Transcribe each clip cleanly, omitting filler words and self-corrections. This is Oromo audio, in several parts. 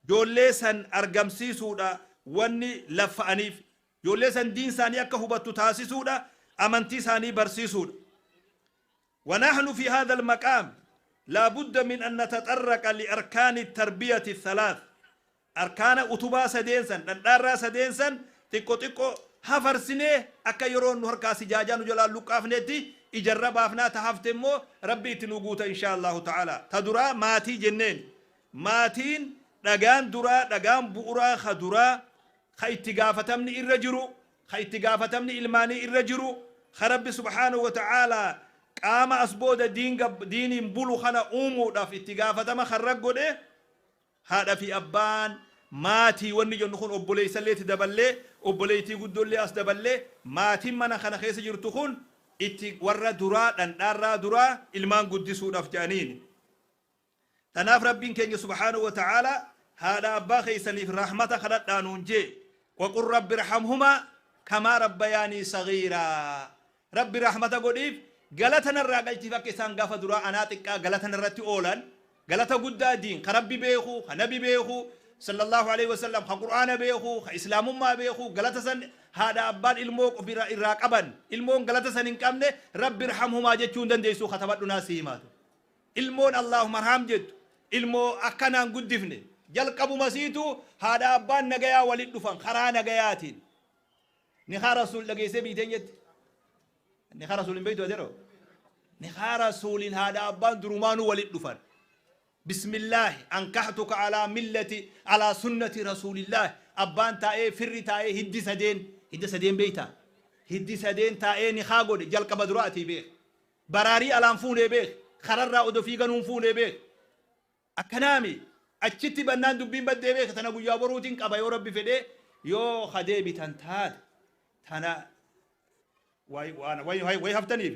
Joollee san argamsiisuudha wanni laffa'aniif. Joollee san diin isaanii akka hubattu taasisuudha, amantii isaanii barsiisuudha. ونحن في هذا المقام لا بد من أن نتطرق لأركان التربية الثلاث. Arkaana utubaa sadeen san, dhandhaarraa sadeen san xiqqo xiqqo hafarsinee akka yeroon nu harkaa sijaajaa nu jalaan luqqaafnetti ijarra baafnaa, ta hafte immoo Rabbi itti nu guuta inshaa Allahu ta'ala. Ta duraa maatii jenneen. Maatiin dhagaan duraa, dhagaan bu'uraa ka duraa, ka itti gaafatamni irra jiru, ka itti gaafatamni ilmaanii irra jiru, ka Rabbi subhaanahu wa ta'ala qaama as booda diiniin bulu kana uumuudhaaf itti gaafatama karra godhe. Haadha fi abbaan maatii wanni jennu kun, obboleessallee itti daballee, obboleettii guddoollee as daballee, maatiin mana kana keessa jirtu kun itti warra duraa, dhandhaarraa duraa ilmaan guddisuudhaaf jedhaniini. Tanaaf Rabbiin keenya subhaanahu wa ta'ala haadha abbaa keessaniif rahmata kadhadhaa nuun jee. وقل رب ارحمهما كما ربياني صغيرا. Rabbi rahmata godhiif, galata narraa galchiif, akka isaan gaafa duraa anaa xiqqaa galata narratti oolan, galata guddaa diin ka Rabbi beeku, ka Nabi beeku sallallahu alaihi wasallam, ka Qur'aana beeku, ka Islaamummaa beeku, galata san haadha abbaan ilmoo bira irraa qaban. Ilmoon galata san hin qabne رب ارحمهما jechuu hin dandeessu. Katabadhu, naa si himaatu, ilmoon اللهم ارحم jettu ilmoo akkanaan guddifne. Jalqabuma siitu haadha abbaan nagayaa walit dhufan karaa nagayaatiin. Nikaa Rasuul dhageessee biiteen jette, nikaa Rasuul hin beektu aderoo. Nikaa Rasuuliin haadha abbaan durumaanuu walit dhufan. بسم الله أنكحتك على ملة على سنة رسول الله. Abbaan taa'ee, firri taa'ee, hiddi sadeen, hidda sadeen beeyta, hiddi sadeen taa'ee nikaa godhe. Jalqaba duraatii beek, baraarii alaan fuunee beek, kararraa odo fiiganuun fuunee beek. Akkanaami achitti bannaan dubbiin baddee beek. Tana guyyaa boruutiin qaba yoo Rabbi fedhee, yoo kadeebitan taate tana way haftaniif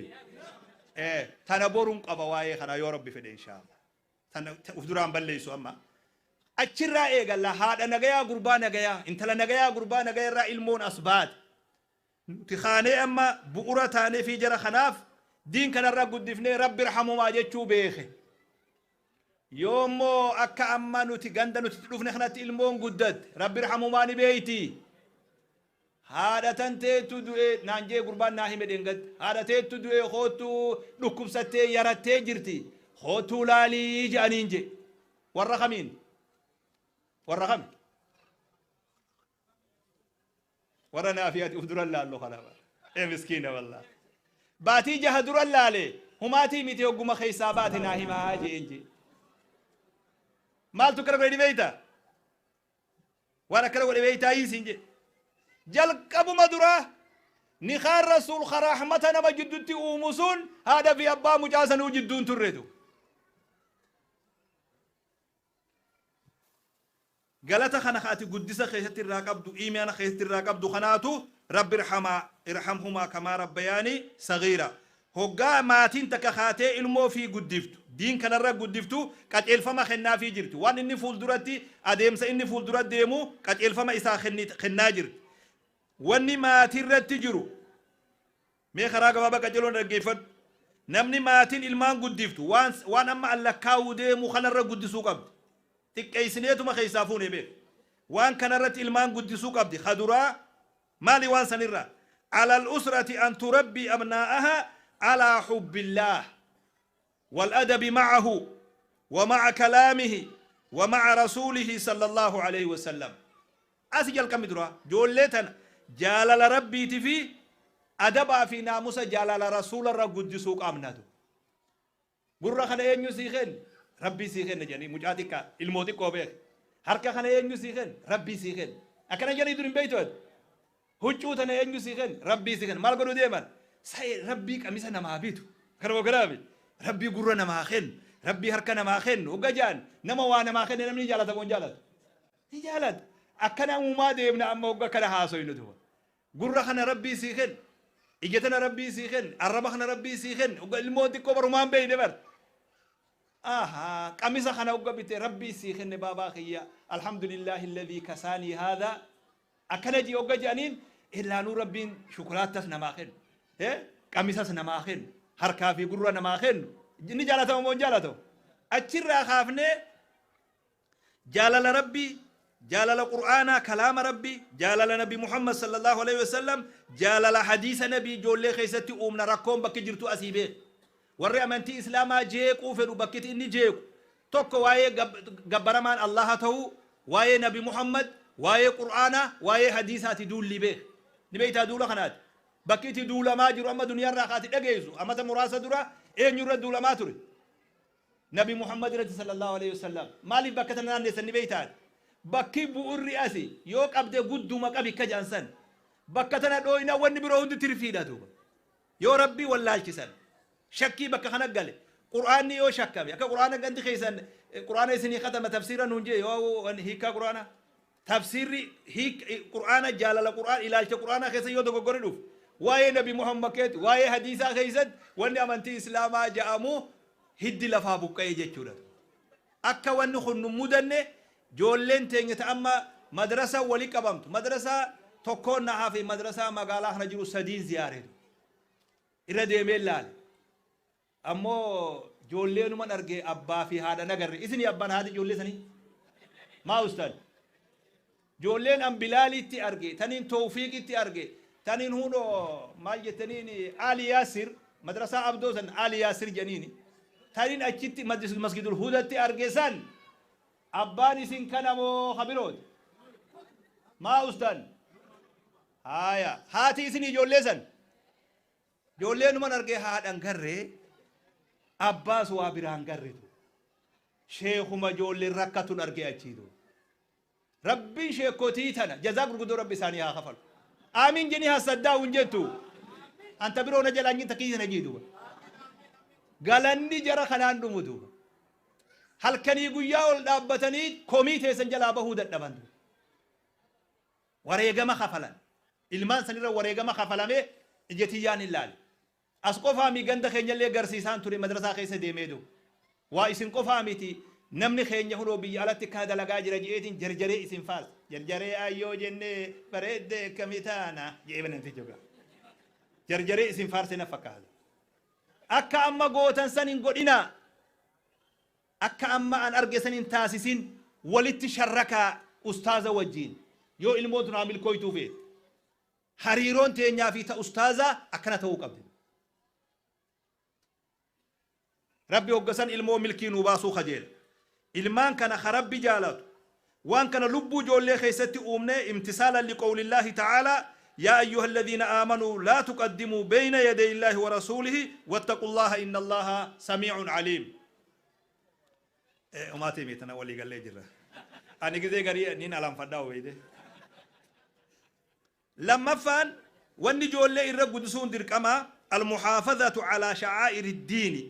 tana boruun qaba waa'ee kana yoo Rabbi fedhe inshaallah. Tana uf duraan balleessu. Amma achirraa eegalla. Haadha nagayaa, gurbaa nagayaa, intala nagayaa, gurbaa nagayaa irraa ilmoon as baate. Nuti kaanee amma bu'ura taanee fi jara kanaaf diin kanarra guddifnee رب ارحمهما jechuu beeke. Yoo immoo akka amma nuti ganda nuti dhufne kanatti ilmoon guddatte رب ارحمهما ni beeyti. Haadha tan teettu du'e naan jee gurbaan naa hime dhengadde. Haadha teettu du'e, koottu, dhukkubsattee yarattee jirti, koottuu laalii je'aniin je. Warra kamiin? Warra kami? Warra naafi ati uf duran laallu kana. Ee miskiina, wallah, baatii 6 duran laale. Humaatii miti, hogguma keessaa baate naa himaa jeen je. Maaltu akkana godhe beeyta? Waan akkana godhe beeytaa siin jedhe. Jalqabuma duraa nikaan Rasuul ka rahmata nama jiddutti uumu sun haadha fi abbaa mucaa sanuu jidduun turretu. Galata kana ka ati guddisa keessatti irraa qabdu, iimaana keessatti irraa qabdu kanaatu رب ارحما ارحمهما كما ربياني صغيرا. Hoggaa maatiin takka kaatee ilmoo fi guddiftu, diin kanarra guddiftu, qajeelfama kennaafii jirti. Waan inni fuulduratti adeemsa inni fuuldura deemu qajeelfama isaa kennaa jirti. Wanni maatirratti jiru mee karaa gabaabaa qajeeloon dhaggeeffadhu. Namni maatiin ilmaan guddiftu waan amma allakkaa'uu deemu kanarra guddisuu qabdi. Xiqqeessineetuma keessaa fuune beek. Waan kanarratti ilmaan guddisuu qabdi. Kaduraa maali waan sanirraa? على الأسرة أن تربي أبناءها على حب الله والأدب معه ومع كلامه ومع رسوله صلى الله عليه وسلم. Asi jalqabni dura joollee tana jaalala Rabbiiti fi adabaa fi naamusa jaalala Rasuularra guddisuu qabnatu. Gurra kana eenyu sii kenne? Rabbii sii kenne jedhanii mucaa xiqqaa, ilmoo xiqqoo beek. Harka kana eenyu sii kenne? Rabbii sii kenne. Akkana jedhanii dur hin beektu ati. Huccuu tana eenyu sii kenne? Rabbii sii kenne. Maal godhuu deeman? Sa'e Rabbii qamisa namaa bitu. Kana bogaraabi. Rabbii gurra namaa kennu. Rabbii harka namaa kennu. Hogga jaan nama waa namaa kenne namni jaalata moo hin jaalatu? Ni jaalata. Akkana uumaa deemna amma hogga kana haasoynu duba. Gurra kana Rabbii sii kenne. Ija tana Rabbii sii kenne. Arraba kana Rabbii sii kenne. Hogga ilmoon xiqqoo barumaan beeyne bar. Ahaa, qamisa kana hogga bite, Rabbii sii kenne baabaa kiyya. الحمد لله الذي كساني هذا. Akkana ji hogga jedhaniin illaanuu Rabbiin shukulaattas namaa kennu. Qamisas namaa kennu. Harkaa fi gurra namaa kennu. Ni jaalatama moo hin jaalatamu? Achirraa kaafnee Jaalala Rabbii, jaalala Qur'aanaa, kalaama Rabbii, jaalala Nabi Muhammad sallallahu alaihi wasallam, jaalala hadiisa Nabii ijoollee keessatti uumna. Rakkoon bakki jirtu asii beeku. Warri amantii Islaamaa jeequu fedhu bakkiti inni jeequ tokko waa'ee gabbaramaan Allaha ta'uu, waa'ee Nabi Muhammad, waa'ee Qur'aanaa, waa'ee hadiisaati duulli beek. Ni beektaa duula kanaati. Bakki itti duulamaa jiru amma duniyaarraa kaati dhageessu amata muraasa dura eenyurra duulamaa ture? Nabi Muhammad irratti sallallahu alaihi wasallam. Maaliif bakka tana naanneessan ni beektaa? Bakki bu'urri asi yoo qabde gudduma qabi akka jedhan san. Bakka tana dhooyna wanni biroo hundi tirfiidha duuba. Yoo Rabbii wallaalchisan, shakkii bakka kana gale, Qur'aanni yoo shakkame, akka Qur'aana gandi keessan Qur'aana isinii katama tafsiira nuun jee yoo hiikkaa Qur'aana tafsiirri Qur'aana jaalala Qur'aan ilaalcha Qur'aanaa keessa yoo dogoggorri dhufu, waa'ee Nabi Muhammad keetti, waa'ee hadiisaa keessatti wanni amantii Islaamaa ja'amu hiddi lafaa buqqa'ee jechuudha. Akka wanni kun nu mudanne, ijoolleen teenya ta amma madrasa wali qabamtu, madrasaa tokkoon na hafe, madrasaa magaalaa kana jiru sadiin ziyaareetu irra deemee laale. Ammoo ijoolleenuman arge, abbaa fi haadha nagarre. Isinii abbaan haati ijoollee sanii maa ustaad? Ijoolleen an Bilaalitti arge, taniin Toofiiqitti arge, taniin hunoo maal jettaniin Ali Yaasir, madrasaa Abdoo san Ali Yaasir jedhaniini, taniin achitti Masjidul Hudatti arge san abbaan isin kana moo kabirooti? Maa ustaan? Haaya, haati isin ijoollee san? Ijoolleenuman argee haadhan garree, abbaas waa biraan garretu. Sheekuma ijoolleen rakkatun argee achiitu. Rabbiin sheekotii tana jazaa gurguddoo Rabbi isaanii haa kafalu. Aamiin jeni hassaddaa hin jettu. Anta biroo na jalaan jin takkii sana jii duuba. Galanni jara kanaan dhumu duuba. Halkanii guyyaa ol dhaabbatanii komii teessan jalaa bahuu dadhaban. Wareegama kafalan. Ilmaan sanirra wareegama kafalamee ija tiyyaan hin laale. As qofaa mi, ganda keenyallee garsiisaan ture madrasaa keessa deemee duuba. Waa isin qofaa miti, namni keenya hunoo biyya alatti akkana dalagaa jira je'eetiin jarjaree isin faarsa. Jarjaree ayyoo jennee bareeddee akkami taana je'ee namtichi dhugaa. Jarjaree isin faarse na fakkaata. Akka amma gootan san hin godhinaa. Akka amma an arge san hin taasisin, walitti sharrakaa ustaaza wajjiin yoo ilmoon tun haa milkooytuu feete. Hariiroon teenyaa fi ta ustaazaa akkana ta'uu qabdi. Rabbi hoggasan ilmoo milkii nuu baasuu kajeela. Ilmaan kana ka Rabbi jaalatu. Waan kana lubbuu ijoollee keessatti uumnee imtisaalan liqawlillaahi ta'aalaa yaa ayyuha alladhiina aamanuu laa tuqaddimuu beeyna yaday illaahi wa rasuulihi wattaqullaaha inna allaaha samiicun aliim. Umaatii mi tana walii gallee jirra. Ani gizee garii nin alanfadhaa obeeyte. Lammaffaan wanni ijoollee irra guddisuun dirqamaa almuhaafazatu alaa sha'aa'iri diini.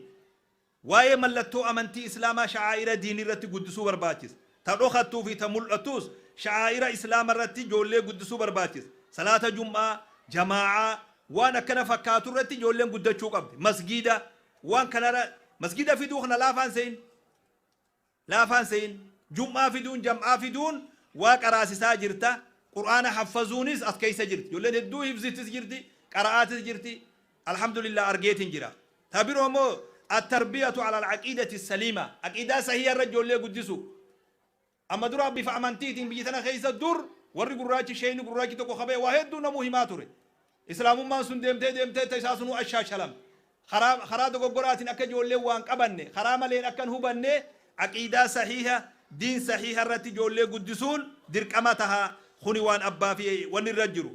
Waa'ee mallattoo amantii Islaamaa sha'aa'ira diinii irratti guddisuu barbaachisa. Ta dhokattuu fi ta mul'attuus sha'aa'ira Islaama irratti ijoollee guddisuu barbaachisa. Salaata jum'aa, jamaa'aa, waan akkana fakkaatu irratti ijoolleen guddachuu qabdi. Masgiida waan kanarra masgiida fiduu kana laafaan se'in. Laafaan se'in. Jum'aa fiduun, jam'aa fiduun waa qaraasisaa jirta. Qur'aana haffazuunis as keessa jirti. Ijoolleen hedduu hifzittis jirti, qara'aatis jirti. Alhamdulillah argeetiin jira. Ta biroo immoo at-tarbiyatu ala al-aqiidati saliima. Aqiidaa sahiha irra ijoollee guddisu. Amma dura bifa amantiitiin biyya tana keessa dur warri gurraachi sheeyni gurraachi tokko kabee waa hedduu namuu himaa ture. Islaamummaan sun deemtee deemtee ta isaa sunuu ashaashalamte. Karaa dogoggoraatiin akka ijoolleen waan qabanne, karaa maleen akka hin hubanne aqiidaa sahiha, diin sahiha irratti ijoollee guddisuun dirqama taha. Kuni waan abbaa fi wanni irra jiru.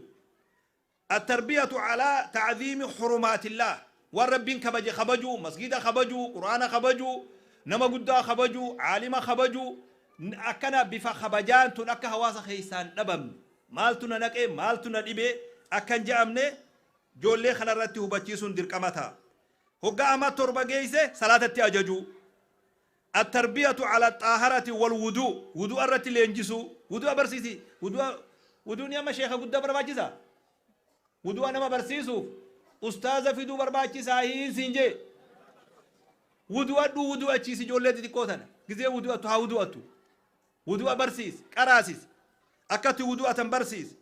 At-tarbiyatu alaa ta'ziimi hurumaatillaah. Waan Rabbiin kabaje kabajuu, masgiida kabajuu, Qur'aana kabajuu, nama guddaa kabajuu, aalima kabajuu, akkana bifa kabajaan tun akka hawaasa keessaan dhabamne, maaltu na naqe, maaltu na dhibe akka hin je'amne ijoollee kana irratti hubachiisuun dirqama ta'a. Hoggaa ama 7 geeyse salaatatti ajajuu. At-tarbiyatu ala xaaharati wal wuduu. Wudu'a irratti leenjisuu. Wudu'a barsiisi. Wudu'a wuduuni amma sheeka guddaa barbaachisa. Wudu'a nama barsiisuuf ustaaza fiduu barbaachisaa hiin siin jee. Wudu'adhu, wudu'achiisi ijoollee xixiqqoo tana. Gizee wudu'attu haa wudu'attu. Wudu'a barsiisi, qaraasisi. Akka itti wudu'atan barsiisi.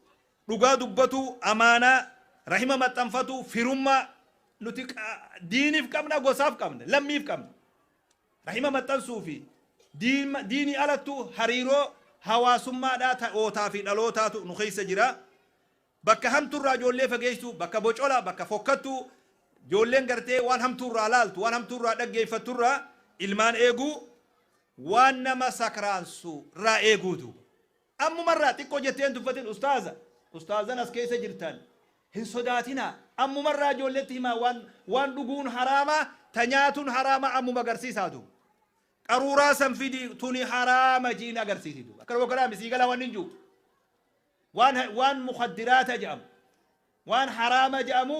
Dhugaa dubbatuu, amaanaa, rahima maxxanfatuu, firummaa nuti diiniif qabna, gosaaf qabna, lammiif qabna. Rahima maxxansuu fi Diinii alattu hariiroo hawaasummaadhaa ta'ootaa fi dhalootaatu nu keessa jira. Bakka hamtuurraa ijoollee fageessu, bakka bocola, bakka fokkattu, ijoolleen gartee waan hamtuurraa laaltu, waan hamtuurraa dhaggeeffatturraa ilmaan eeguu, waan nama sakraansu irraa eeguu duuba. Ammumarraa xiqqoo jettee hin tuffatin. Ustaaza, ustaazan as keessa jirtan, hin sodaatinaa. Ammumarraa ijoolleetti himaa, waan dhuguun haraamaa, ta nyaatuun haraamaa ammuma agarsiisaa duuba. Qaruuraa san fidi, tuni haraama jiin agarsiisi duuba. Akkana bokkanaa misii galaa waan hin jiru. Waan mukaddiraata jedhamu, waan haraama jedhamu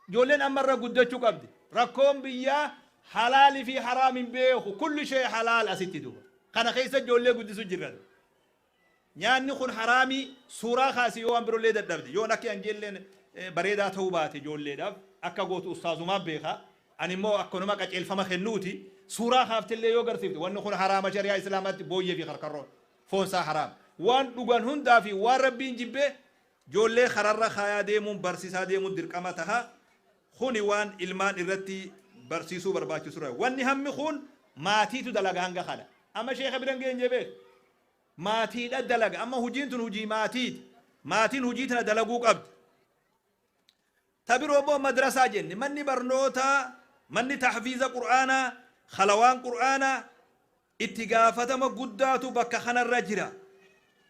ijoolleen ammarra guddachuu qabdi. Rakkoon biyyaa halaalii fi haraam hin beeku. Kulli ishee halaal asitti duuba. Kana keessa ijoollee guddisu jirra. Nyaanni kun haraamii, suuraa kaasii yoo waan biroollee dadhabde, yoon akka anjeelleen bareedaa ta'uu baate ijoolleedhaaf akka gootu ustaazumaa beeka. Ani immoo akkanuma qajeelfama kennuuti. Suuraa kaaftillee yoo garsiifte, wanni kun haraama shari'aa Islaamaatti, booyyee fi karkarroon foon isaa haraama. Waan dhugan hundaa fi waan Rabbiin jibbee ijoollee kararra kaayaa deemuun, barsiisaa deemuun dirqama taha. Kuni waan ilmaan irratti barsiisuu barbaachisu. Wanni hammi kun maatiitu dalaga hanga kana. Amma sheeka biran geenye beek. Maatiidha dalaga. Amma hujiin tun hujii maatiiti. Maatiin hujii tana dalaguu qabdi. Ta biroo immoo madrasaa jenne. Manni barnootaa, manni tahfiiza Qur'aanaa, khalawaan Qur'aanaa itti gaafatama guddaatu bakka kanarra jira.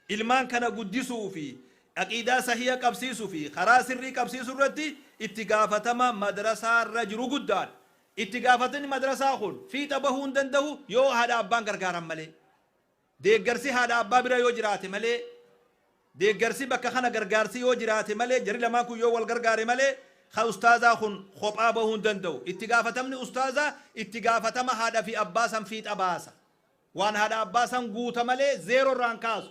Ilmaan kana guddisuu fi aqiidaa sahiya qabsiisuu fi karaa sirrii qabsiisuu irratti itti gaafatama madrasaa irra jiru guddaadha. Itti gaafatamni madrasaa kun fiixa bahuu hin danda'u yoo haadha abbaan gargaaran malee. Deeggarsi haadha abbaa bira yoo jiraate malee, deeggarsi bakka kana gargaarsi yoo jiraate malee, jarri lamaan kun yoo wal gargaare malee, ka ustaazaa kun kophaa bahuu hin danda'u. Itti gaafatamni ustaazaa itti gaafatama haadha fi abbaa san fiixa baasa. Waan haadha abbaa san guuta malee zeero irraan kaasu.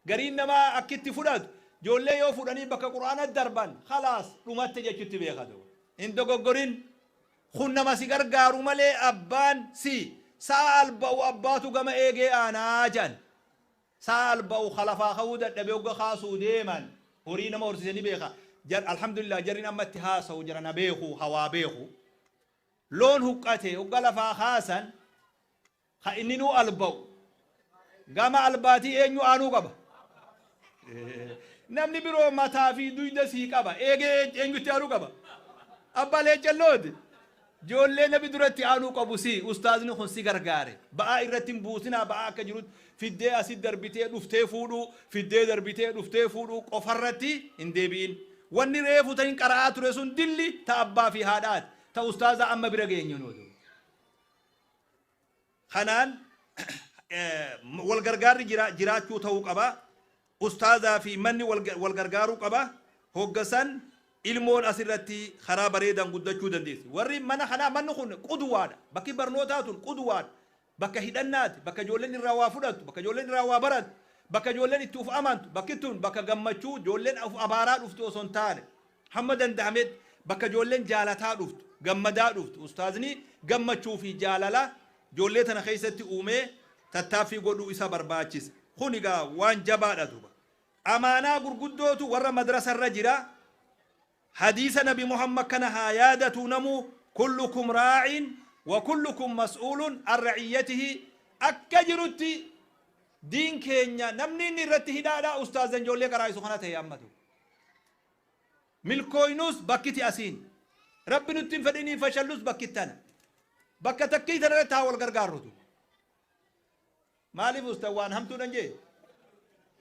Gariin namaa akkitti fudhatu, ijoollee yoo fudhanii bakka Qur'aana darban, khalaas, dhumatte jechutti beekatu. Hin dogoggorin. Kun nama si gargaaru malee abbaan si sa'a alba'u abbaatu gama eegee aanaa jedhan. Sa'a alba'u kalafaa ka'uu dadhabee hogga kaasuu deeman horii nama horsiise ni beeka. Alhamdulillah, jarri amma itti haasa'u jara na beeku, hawaa beeku. Loon huqqate hogga lafaa kaasan, ka inni nuu alba'u gama albaatii eenyu aanuu qaba? Namni biroo mataa fi duyda sii qaba. Eegee eenyutti aanuu qaba? Abbaa leencallooti. Ijoollee nabi duratti aanuu qabu si. Ustaazni kun si gargaare. Ba'aa irratti hin buusinaa. Ba'aa akka jirutti fiddee asit darbitee dhuftee fuudhuu, fiddee darbitee dhuftee fuudhuu qofarratti hin deebi'in. Wanni reefu ta'in qara'aa ture sun dilli ta abbaa fi haadhaati. Ta ustaazaa amma bira geenyu nuti. Kanaan wal gargaarri jiraachuu ta'uu qaba. Ustaazaa fi manni wal gargaaruu qaba. Hoggasan ilmoon asirratti karaa bareedaan guddachuu dandeessi. Warri mana kanaa, manni kun qudwaadha. Bakki barnootaa tun qudwaadha. Bakka hidhannaati. Bakka ijoolleen irraa waa fudhattu. Bakka ijoolleen irraa waa barattu. Bakka ijoolleen itti uf amantu. Bakki tun bakka gammachuu ijoolleen uf abaaraa dhuftu osoo hin taane. Hamma danda'ametti bakka ijoolleen jaalataa dhuftu, gammadaa dhuftu. Ustaazni gammachuu fi jaalala ijoollee tana keessatti uumee tattaaffii godhuu isa barbaachisa. Kun egaa waan jabaadha duuba. Amaanaa gurguddootu warra madrasarra jira. Hadiisa Nabi Muhammad kana haa yaadatu namuu: kullukum raacin wa kullukum mas'uulun an raciyyatihi. Akka jirutti diin keenya namni inni irratti hidhaadha ustaazan ijoollee qaraa'isu kana ta'e ammatu. Milkooynus bakkiti asiin. Rabbi nutti hin fedhinii fashallus bakkitti tana. Bakka takkii tana irratti haa wal gargaarrutu. Maaliif ustan waan hamtuudhan jee?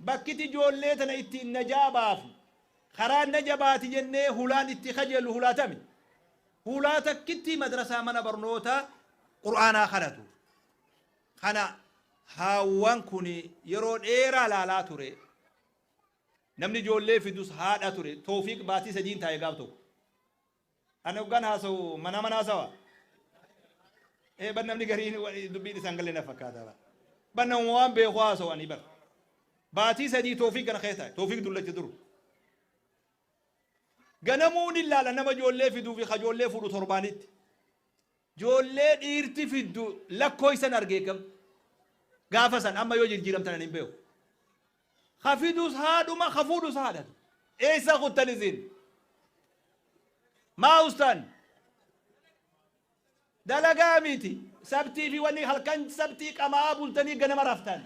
Bakkiti ijoollee tana ittiin najaa baafnu, karaa naja baati jennee hulaan itti kajeellu hulaatami. Hulaa takkitti madrasaa, mana barnootaa Qur'aanaa kanatu. Kana haawwan kun yeroo dheeraa laalaa ture. Namni ijoollee fidus haadha ture. Toofiq baatii 3n taa'e gaaf tokko. Ani hoggaan haasa'u mana mana haasawa. Ee, bar namni gariin dubbiin isaan galee na fakkaata bar. Bar nama waan beeku haasa'u ani bar. Baatii 3 Toofiq kana keessa taa'e. Toofiq dullacha duru. Ganamuun ilaala nama ijoollee fiduu fi kajoollee fuudhu torbaanitti. Ijoollee dhiirti fiddu lakkoo isan argee gaafa san, amma yoo jijjiiramtan ani hin beeku. Ka fidus haadhuma, ka fuudhus haadhatu. Eessa kuttan isin? Maa ustan? Dalagaa miti. Sabtii fi wanni halkan sabtii qamaa bultanii ganama raftan.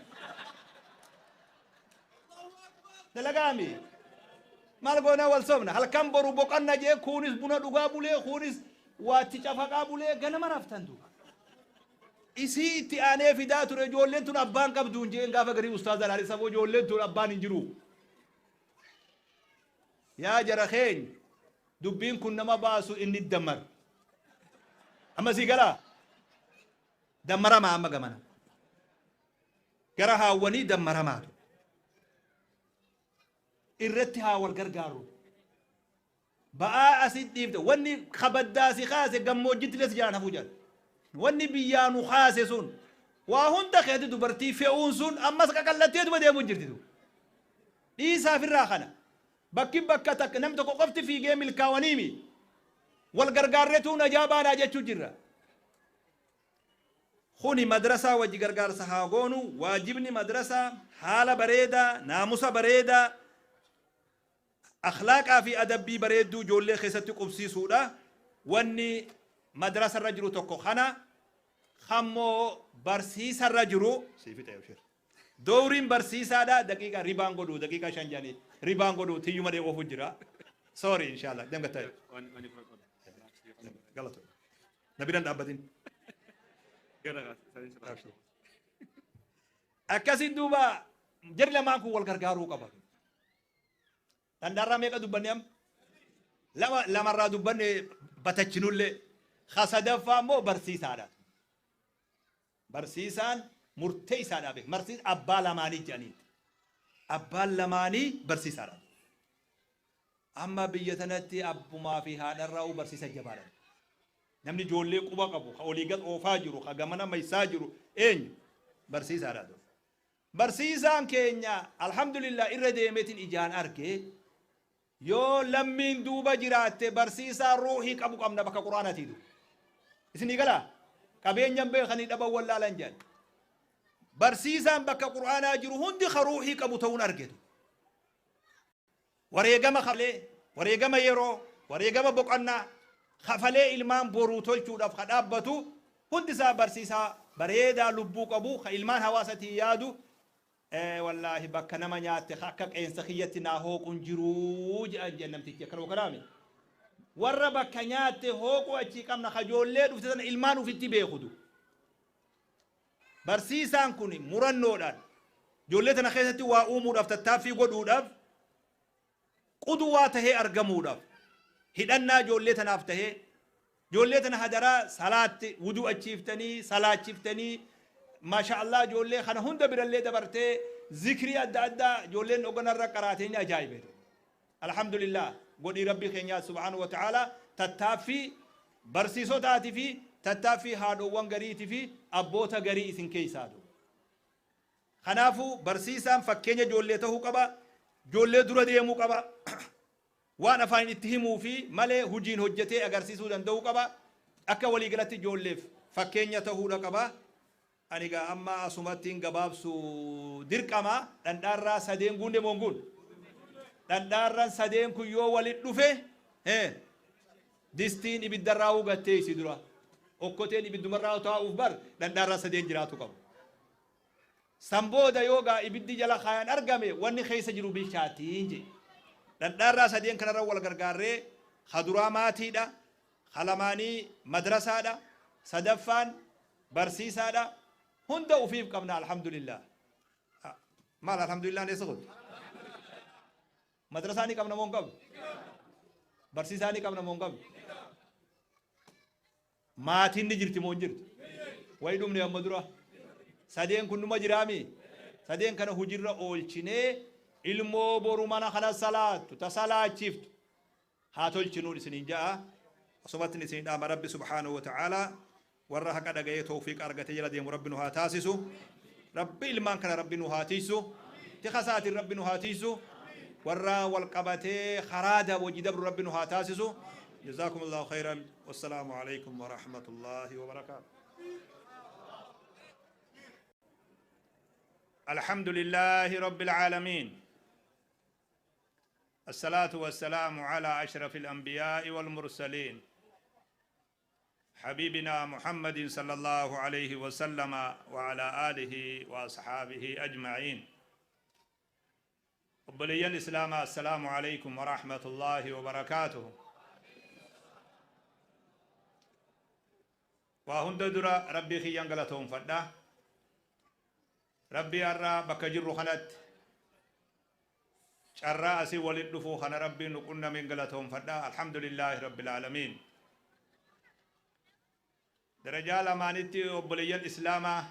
Dalagaami. Maal goonaa wal soomna? Halkan boru boqanna jee kuunis buna dhugaa bulee kuunis waatti cafaqaa bulee ganama raftan du. Isii itti aanee fidaa ture ijoolleen tun abbaan qabduun jeen gaafa garii ustaaza laali saboo ijoolleen tun abbaan hin jiru. Yaa jara keenya dubbiin kun nama baasu inni dammar. Amma sii galaa? Dammaramaa amma gamana. Gara haawwanii dammaramaatu. Irratti haa wal gargaarru. Ba'aa asit dhiifte wanni kabaddaa si kaase gammoojjitti illee si jalaan hafuu jedhan. Wanni biyyaa nu kaase sun waa hunda keetti dubartii fe'uun sun ammas qaqallatteetuma deemuu jirti. Dhiisaa firraa kana. Bakki bakka takka namni tokko qofti fiigee milkaawaniimi. Wal gargaarreetuu najaa baanaa jechuu jirra. Kuni madrasaa wajji gargaarsa haa goonu. Waajibni madrasaa haala bareedaa, naamusa bareedaa, akhlaaqaa fi adabbii bareedduu ijoollee keessatti qubsiisuudha. Wanni madrasarra jiru tokko kana kammoo barsiisarra jiru sii fixe abshir. Dowriin barsiisaadha daqiiqa ribaan godhu daqiiqa 5 jedhanii ribaan godhu tiyyuma dhee oofu jira. Sorry inshallah dem gatta. Galatoom. Na biran dhaabbatin. Akkasii duuba jarri lamaan kun wal gargaaruu qaba. Dhandhaarraa meeqa dubbanne amma? Lama lamarraa dubbanne batachinullee. Ka sadaffaa immoo barsiisaadha. Barsiisaan murteessaadha beek. Barsiis abbaa lamaanii jedhaniin. Abbaan lamaanii barsiisaadha. Amma biyya tanatti abbumaa fi haadharraa barsiisa jabaadha. Namni ijoollee quba qabu, ka olii gad oofaa jiru, ka gamana maysaa jiru eenyu? Barsiisaadha. Barsiisaan keenya alhamdulillah irra deemeetiin ijaan arge yoo lammiin duuba jiraatte barsiisaa ruuhii qabu qabna bakka quraanatiitu. Isinii galaa? Qabeenyan beekanii dhaban wallaalan jedhan. Barsiisaan bakka quraanaa jiru hundi ka ruuhii qabu ta'uun argetu. Wareegama kafalee, wareegama yeroo, wareegama boqonnaa kafalee ilmaan boruu tolchuudhaaf ka dhaabbatu hundi isaa barsiisaa bareedaa lubbuu qabu ka ilmaan hawaasatii yaadu wallaahi bakka nama nyaatte ka akka qeensa kiyyatti naa hooqun jiruu jedhan jedhan namtichi akkana kanaami. Warra bakka nyaatte hooquu achii qabna ka ijoollee dhufte sana ilmaan ufitti beekutu. Barsiisaan kun murannoodhaan ijoollee tana keessatti waa uumuudhaaf tattaaffii godhuudhaaf quduwaa tahee argamuudhaaf hidhannaa ijoollee tanaaf tahee ijoollee tana hadaraa salaatti wudu'achiiftanii salaachiftanii maasha Allah ijoollee kana hunda birallee dabartee zikrii adda addaa ijoolleen oganarra qaraatee ni ajaa'ibe. Alhamdulillah godhii rabbii keenyaa subhaanahu wa ta'ala tattaaffii barsiisotaatii fi tattaaffii haadhoowwan gariitii fi abboota garii isin keessaatu. Kanaafuu barsiisaan fakkeenya ijoollee ta'uu qaba. Ijoollee dura deemuu qaba. Waan afaan itti himuu fi malee hojiin hojjetee agarsiisuu danda'uu qaba. Akka waliigalatti ijoolleef fakkeenya ta'uudha qaba. Ani egaa amma asumattiin gabaabsu dirqama dhandhaarraa sadeen guunne moo hin guunne? Dhandhaarran sadeen kun yoo walit dhufe distiin ibiddarraa hugattee isi dura. Okkoteen ibiddumarraa taa'uuf bar dhandhaarraa sadeen jiraatu qabu. San booda yoo gaa ibiddi jala kaayan argame wanni keessa jiru bilchaatiin jedhe. Dhandhaarraa sadeen kanarra wal gargaarree kaduraa maatiidha, kalamaanii madrasaadha, sadaffaan barsiisaadha. Hunda ufiif qabna alhamdulillah. Maal alhamdulillah eessa godhu? Madrasaa ni qabna moo hin qabnu? Barsiisaa ni qabna moo hin qabnu? Maatiin ni jirti moo hin jirtu? Wayi dhumne amma dura. Sadeen kun numa jiraami? Sadeen kana hujirra oolchinee ilmoo boru mana kana salaattu, ta salaachiftu haa tolchinuun isiniin ja'a. Asumatti isin dhaama Rabbi subhaanahu wa ta'ala warra haqa dhaga'ee tawfiiqa argatee jala deemu Rabbi nu haa taasisu. Rabbi ilmaan kana Rabbi nu haa tiisu. Tika isaatiin Rabbi nu haa tiisu. Warra wal qabatee karaa wajji dabru Rabbi nu haa taasisu. Jazaakumullahu khayran. Wassalaamu alaikum wa rahmatullahi wa barakaatuh. الحمد لله رب العالمين الصلاة والسلام على أشرف الأنبياء والمرسلين حبيبنا محمد صلى الله عليه وسلم وعلى آله وأصحابه أجمعين. أبليا الإسلام، السلام عليكم ورحمة الله وبركاته. وهند درا ربي خيان غلطهم فدا ربي أرى بكجر خلت شرا أسي ولد دفو خنا ربي نقلنا من غلطهم فدا، الحمد لله رب العالمين. درجة لمانتي أبليا الإسلام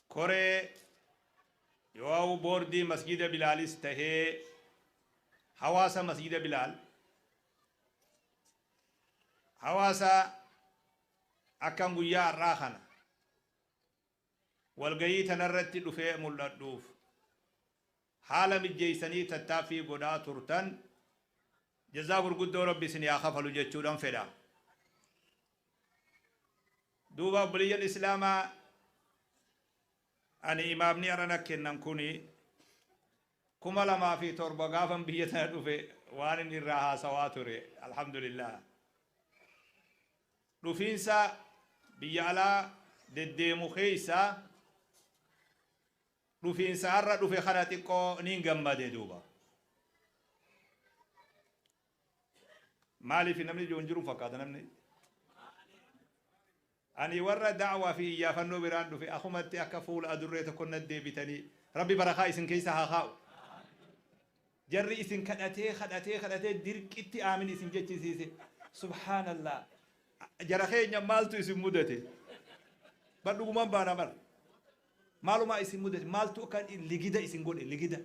كوري يواو بوردي مسجد بلال استهي حواسة مسجد بلال حواسة أكام قيا الراخنة والقيي تنرت دفئ ملدوف حالم الجيساني تتافي قدا ترتن جزاك القدو ربي سنيا خفلو جتشودن فدا. دوبا بلي الإسلام أني إمامني أرانا كنن كوني كما لما في تربة غافن بيتنا دفئ وانن الراها سواتري الحمد لله. Dhufiinsa biyya alaa deddeemu keessa dhufiinsa har'a dhufe kana xiqqoo niin gammade duuba. Maaliif namni ijoon jiru fakkaata namni? Ani warra da'waa fi iyyaafannoo biraan dhufe akkumatti akka fuula adurree tokko na deebitanii rabbi barakaa isin keessa haa kaa'u. Jarri isin kadhatee kadhatee kadhatee dirqitti aamin isin jechisiise. Subhaanallah. Jara keenya maaltu isin mudate? Bar dhugumaan baana bar. Maalumaa isin mudate? Maaltu akka ligida isin godhe ligida?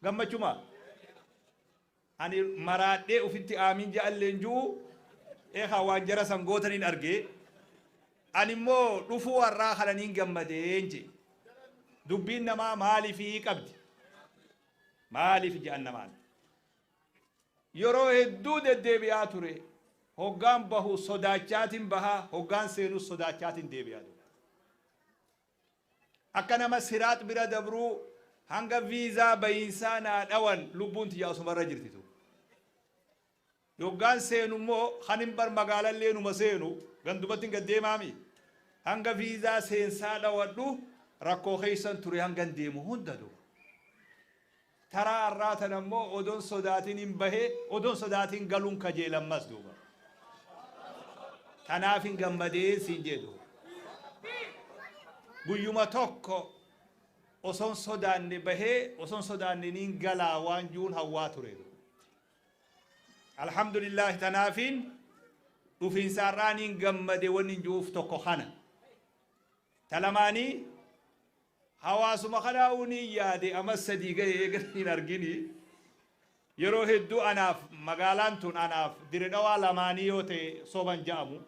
Gammachuma? Ani maraadhee ofitti aamin ja'alleen jiru eegaa waan jara san gootaniin argee ani immoo dhufuu warraa kananiin gammadeen je. Dubbiin namaa maaliifii qabdi? Maaliif je'an namaan? Yeroo hedduu deddeebi'aa ture. Hoggaan bahu sodaachaatiin bahaa, hoggaan seenuu sodaachaatiin deebi'aa ture. Akka nama siraat bira dabruu hanga viizaa bayiinsaa naa dhawan lubbuun tiyya asumarra jirti tu. Hoggaan seenu immoo kan hin bar magaalallee numa seenu gandumatti hin gaddeemaami. Hanga viizaa seensaa dhawadhu rakkoo keessan ture hanga hin deemu hunda du. Taraa har'aa tana immoo odoon sodaatiin hin bahee odoon sodaatiin galuun kajeelammas duuba. Kanaaf hin gammadee siin jedhu. Guyyuma tokko osoon sodaanne bahee osoon sodaanne niin galaa waan juun hawwaa ture. Alhamdulillah tanaafiin dhufiinsaarraa niin gammade wanni juuf tokko kana. Talamaanii hawaasuma kanaa niin yaade amma sadii ga'e eegan hin argini. Yeroo hedduu anaaf magaalaan tun anaaf dire dhawaa lamaanii yoo ta'e soban ja'amu.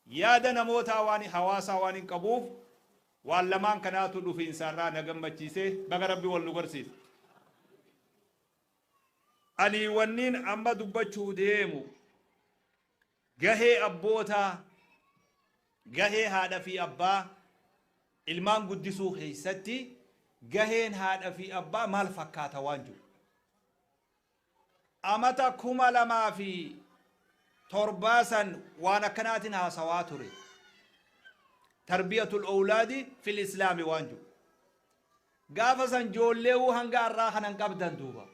Yaada namootaa waan hawaasaa waan hin qabuuf waan lamaan kanaatu dhufiinsaarraa na gammachiise baga rabbi wal nu garsiise. Ani wanniin amma dubbachuu deemu gahee abbootaa gahee haadha fi abbaa ilmaan guddisuu keessatti gaheen haadha fi abbaa maal fakkaata waan jiru. Amata 2007 san waan akkanaatiin haasawaa ture. Tarbiyatul awlaadi fil islaami waan jiru. Gaafa san ijoolleewuu hanga har'aa kanan qabdan duuba.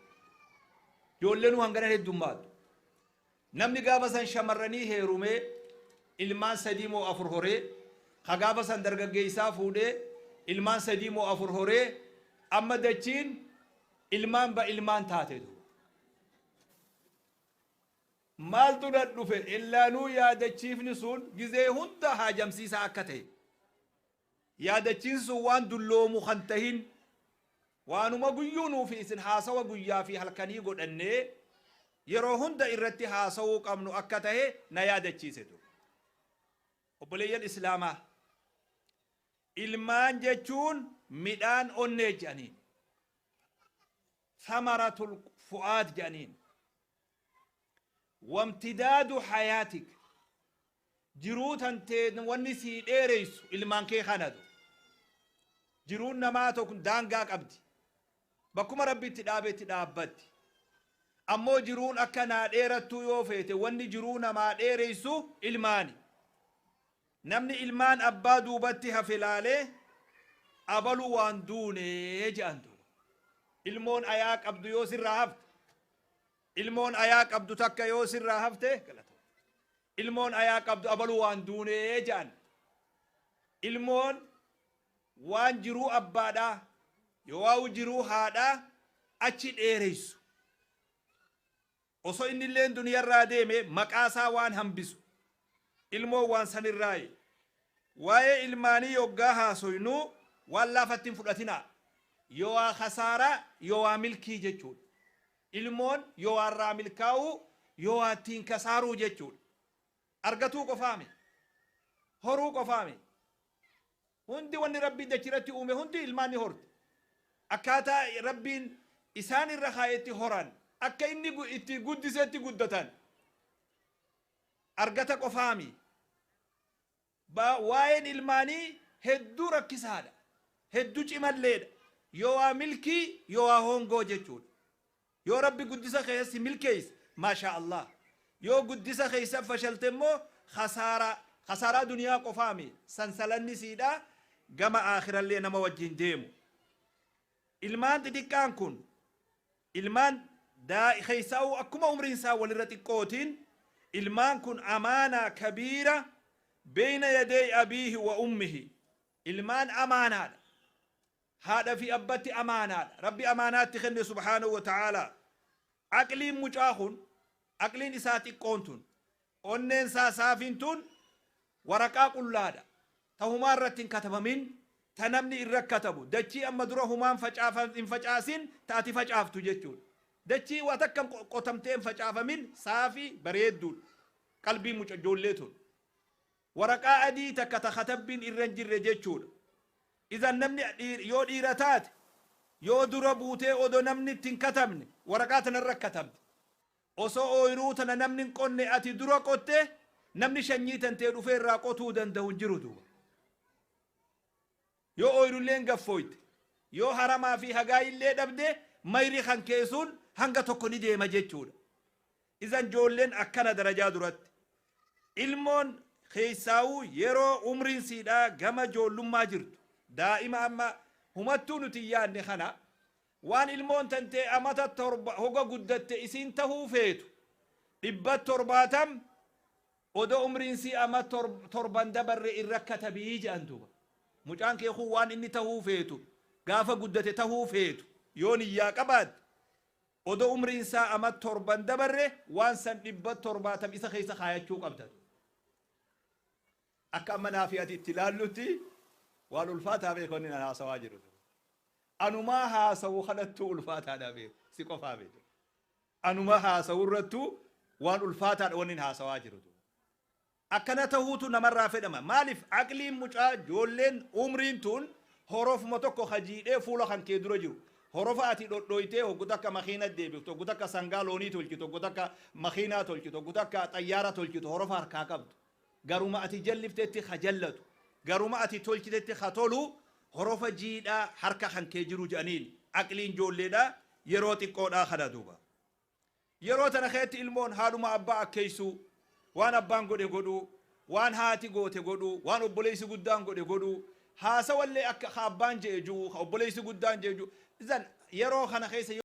Ijoolleenuu hangana heddummaatu. Namni gaafa san shamarranii heerumee ilmaan 3 moo 4 horee ka gaafa san dargaggeessaa fuudhee ilmaan 3 moo 4 horee amma dachiin ilmaan ba ilmaan taate duuba. Maaltu na dhufe illaanuu yaadachiifni sun gizee hunda haajamsiisaa akka ta'e. Yaadachiisni sun waan dulloomu kan tahin waanuma guyyuu nuufi isin haasawa guyyaa fi halkanii godhannee yeroo hunda irratti haasawuu qabnu akka tahe na yaadachiise ture. Obboleeyyan Islaamaa ilmaan jechuun midhaan onnee jedhaniin. Samaratul fu'aad jedhaniin. Wamtidaadu hayaatik jiruu tantee wanni sii dheereysu ilmaan kee kanatu. Jiruun namaa tokko daangaa qabdi. Bakkuma rabbi itti dhaabetti dhaabbatti. Ammoo jiruun akka naa dheerattuu yoo feete, wanni jiruu namaa dheereysu ilmaani. Namni ilmaan abbaa duubatti hafe laalee abalu waan duune je'an duuba. Ilmoon ayaa qabdu yoo sirraa hafte, ilmoon ayaa qabdu takka yoo sirraa hafte, ilmoon ayaa qabdu abalu waan duune je'an. Ilmoon waan jiruu abbaadhaa yoo jiruu haadhaa achi dheereysu. Osoo innilleen duniyarraa deeme maqaasaa waan hambisu. Ilmoon waan sanirraayi. Waa'ee ilmaanii yoggaa haasoynuu waan laafatti hin fudhatinaa. Yoo waa khasaaraa yoo waa milkii jechuudha. Ilmoon yoo waa irraa milkaa'uu yoo waa ittiin kasaaruu jechuudha. Argatuu qofaami. Horuu qofaami. Hundi wanni Rabbiin dachirratti uume hundi ilmaan ni horti. Akkaataa Rabbiin isaan irra kaayetti horan, akka inni itti guddisetti guddatan. Argata qofaami. Waa'een ilmaanii hedduu rakkisaadha. Hedduu cimalleedha. Yoo waa milkii yoo waa hongoo jechuudha. Yoo Rabbi guddisa keessi milkeesse, maashaa Allah. Yoo guddisa keessa fashalte immoo khasaaraa, khasaaraa duniyaa qofaami. Sansalanni siidhaa gama aakhirallee nama wajjin deemu. Ilmaan xixiqqaan kun ilmaan keessaa'uu akkuma umriin isaa walirra xiqqootiin, ilmaan kun amaanaa kabiira beeyna yadee abiihi wa ummihi. Ilmaan amaanaadha. Haadha fi abbatti amaanaadha. Rabbi amaanaatti kenne subhaanahu wa ta'aalaa. Aqliin mucaa kun, aqliin isaa xiqqoon tun, onneen isaa saafiin tun waraqaa qullaadha. Ta humaa irratti hin katabamin, ta namni irra katabu. Dachii amma dura humaan hin facaasin ta ati facaaftu jechuudha. Dachii waa takka qotamtee hin facaafamin saafii bareedduudha. Qalbiin mucaa ijoollee tun. Waraqaa adii takka ta katabbiin irra hin jirre jechuudha. Idan namni yoo dhiira taate, yoo dura buutee odoo namni itti hin katabne waraqaa tanarra katabde. Osoo ooyiruu tana namni hin qonne ati dura qotte, namni shanyii tantee dhufee irraa qotuu danda'u hin jiru duuba. Yoo ooyirulleen gaffooyte, yoo haramaa fi hagaayillee dhabde, mayri kan keessuun hanga tokko ni deema jechuudha. Idan ijoolleen akkana darajaa duratti. Ilmoon keessaa'uu yeroo umriin siidhaa gama ijoollummaa jirtu, daa'ima amma humattuu nuti hin yaadne kana, waan ilmoon tantee amata 7 hoga guddatte isiin tahuu feetu 770 odoo umriin sii ama 7 dabarre irra katabii jedhan duuba. Mucaan kee kun waan inni tahuu feetu gaafa guddate tahuu feetu yoo niyyaa qabaatte, odoo umriin isaa ama 7 dabarre waan san 770 isa keessa kaayachuu qabda. Akka amma naafi ati itti ilaallutti waan ulfaataa beeku inni haasawaa jiru. Anumaa haasawu kanattuu ulfaataadha beeku si qofaa beeku. Anumaa haasawu irrattuu waan ulfaataadha wanni haasawaa jiru. Akkana tahuutu namarraa fedhama. Maaliif aqliin mucaa ijoolleen umriin tun horofuma tokko hajiidhee fuula kan kee dura jiru. Horofa ati dhodhoytee hoggu takka makiina deebiftu, hoggu takka sangaa loonii tolchitu, hoggu takka makiinaa tolchitu, hoggu takka xayyaara tolchitu horofa harkaa qabdu. Garuma ati jalliftetti ha jallatu, garuma ati tolchitetti ha tolu horofa jiidhaa harka kan kee jiru jedhaniin aqliin ijoolleedhaa yeroo xiqqoodhaa kana duuba. Yeroo tana keessatti ilmoon haadhuma abbaa akkeessuu, waan abbaan godhe godhuu, waan haati goote godhuu, waan obboleessi guddaan godhe godhuu, haasawallee akka abbaan je'e jiru, obboleessi guddaan je'e jiru. Idan yeroo kana keessa